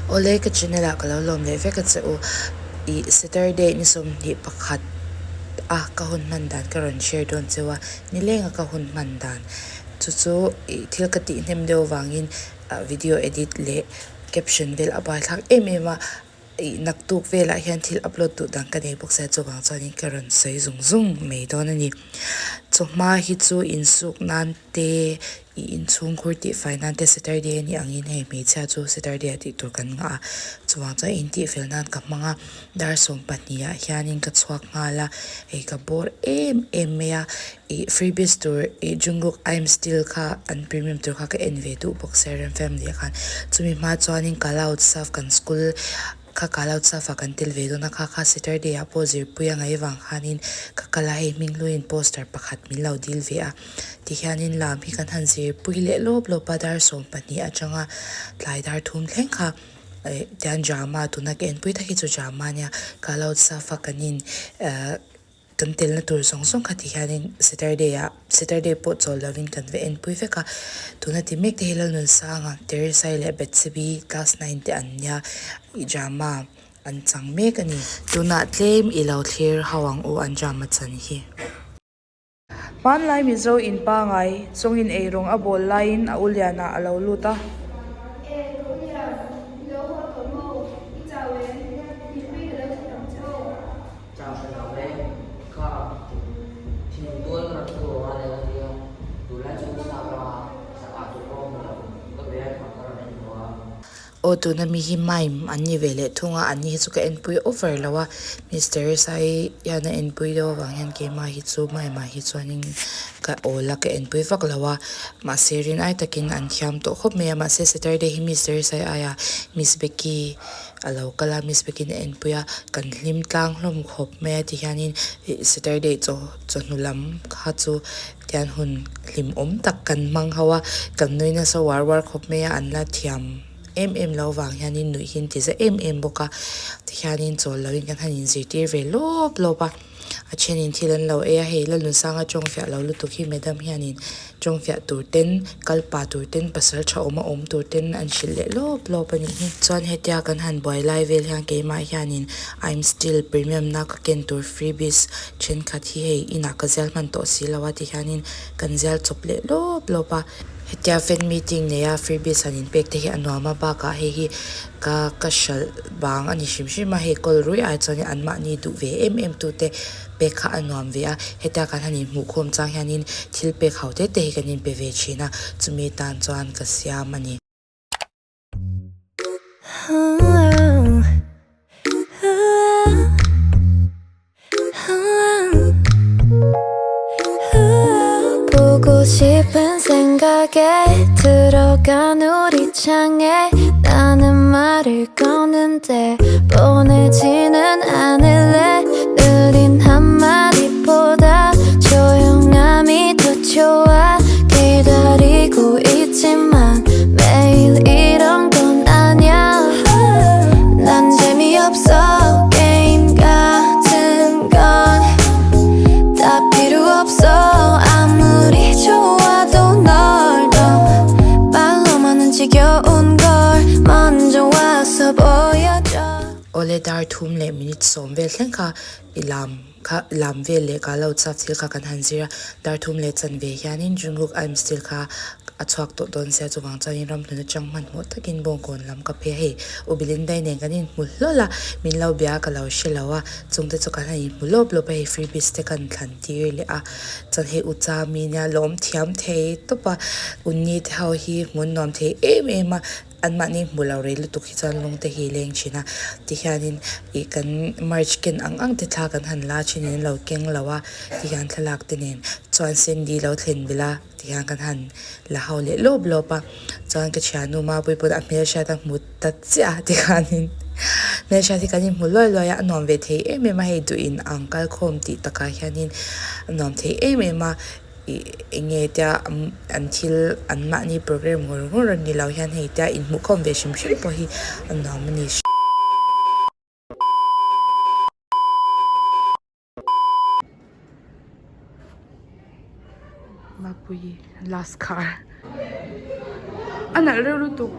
Awle ka channel ah ka lo lawm leh vek a che u. Ih Saturday ni 21 a ka hun hman dan ka rawn share dawn cheu a, nileng a ka hun hman dan chu chu ih thil ka tih hnem deuh avangin video edit leh caption vel a buaithlak em em a. Ih naktuk velah hian thil upload duh dang ka nei bawk sia chuvang chuanin ka rawn sawi zung zung mai dawn a ni. Chawhma hi chu insuk nan te ih inchhungkhur tihfai nan te Saturday a nih angin hei hmeichhia chu Saturday ah tih tur kan ngah a chuvang chuan in tihfel nan ka hmang a dar 12 ah hianin ka chhuak nghal a hei ka bawr em em mai a ih freebies tur ih Jungkook I'm still kha an premium tur kha ka en ve duh bawk sia Rem family ah khan chumi hma chuanin Kalautsav kan school kha Kalautsav ah kan tel ve dawn a kha kha Saturday ah pawh zirpui a ngaih vang khanin ka kal a hei hmingluiin poster pakhat min lo dil ve a tihianin lam hi kan han zirpui leh lawp lawp a dar 12 atanga tlai dar thum thleng kha eh tian drama tuna ka enpui tak hi chu drama ania Kalautsav a kan in eh. Kan telna tur zawng zawng kha ti hianin Saturday ah Saturday pawh chawl lovin kan va enpui vek a, tuna ti mek te hi Lalnunsanga, Teresai leh Bethsebi class nine te an nia ih drama an chang mek a ni. Tunah tlem i lo thlir ho ang u an drama chan hi. Hmanlai Mizo in pangai chawngin eirawng a bawl laiin a u lianah a lo lut a. E, ka u lian, i lo haw tawh maw? I chau em? Thingpui ka lo that ang che aw. Chau hre lo ve, kha thing tual ka rawn thu a leh a tia, tunlai chu sap rama sangha tur pawh hmu lo, ka be a thang ka rawn en hmu a. Aw tuna mi hi mime an ni ve leh thung a, an ni hi chu ka enpui over lo a, Mister Sai hian a enpui deuh avang hian keimah hi chu mime ah hi chuanin ka awl a ka enpui vak lo a, mahse rin ai takin an thiam tawh khawp mai a, mahse Saturday hi Mister Sai aia Miss Becky a lo kal a Miss Becky-in a enpui a kan hlim tlang hlawm khawp mai a tihianin ih Saturday chaw chawhnu lam kha chu tian hun hlimawm tak kan hmang ho a kan nui nasa uar uar khawp mai a an la thiam em em lo vang hianin nuih hi an ti za em em bawk a tihianin chawl loin kan han inzirtir ve lawp lawp a. A thenin thil an lo ei a, hei Lalnunsanga tawngfiah lo lutuk hi madam hianin tawngfiah tur ten, kal pah tur ten, pasal tha awm a awm tur ten an hrilh leh lawp lawp a nih hi. Chuan hetia kan han buai lai vel hian keimah hianin I'm still premium na ka ken tur freebies thenkhat hi hei inah ka zial hman tawh si lo a ti hianin kan zial chawp leh lawp lawp a. Hetia fan meeting neia freebies han inpek te hi a nuam a, bakah hei hi ka ka hralh vang a ni hrim hrim a, hei kawl ruih ai chuanin anmahni duh ve em em tute pek kha a nuam ve a, hetia kan han inhmuhkhawm chang hianin thil pek ho te te hi kan inpe ve thin a, chumi tan chuan ka siam a ni. 보고 싶은 생각에 들어간 우리 창에 나는 말을 거는데 보내지는 않을래 느린 한마디보다 조용함이 더 좋아 기다리고 있지만 매일 이런 건 아냐 난 재미없어 게임 같은 건 다 필요 없어 아무리 좋아도 널 더 말로만은 지겨운 걸 먼저 와서 보여줘 Awle dar thum leh minute sawm vel thleng kha i lam kha lam vel leh ka lo chak thil kha kan han zir a dar thum leh chanve hianin Jungkook I'm still kha a chhuak tawh dawn sia chuvang chuanin ramhlun atang hmanhmawh takin bawngkawn lam ka phei a hei U Belinda-i nen kan inhmu hlawl a min lo bia a ka lo hre lo a chungte chu kan han inhmu lawp lawp a hei freebies te kan thlan tir leh a chuan hei U Chami nia lawm thiam thei tawp a U Ni te ho hi hmun nuam thei em em a Anmahni hmu lo rei lutuk hi chuan lung te hi leng thin a, tihianin ih kan merch ken ang ang te thla kan han la thin in an lo keng lo a, tihian thlalak te nen chuan Sandy lo thlen belh a tihian kan han la ho leh lawp lawp a, chuan ka thiannu Mapuii pawn a hmelhriat a hmu ta chiah a tikhanin hmelhriat hi kan inhmu luai luai a, a nuam ve thei em em a hei duh in ang kal khawm tih takah hianin a nuam thei em em a. ih eng nge tia an thil an mahni program ngawr ngawr a ni lo hian hei tia inhmuhkhawm ve hrim hrim pawh hi a nuam a ni. Mapuii last car a nalh reuh lutuk.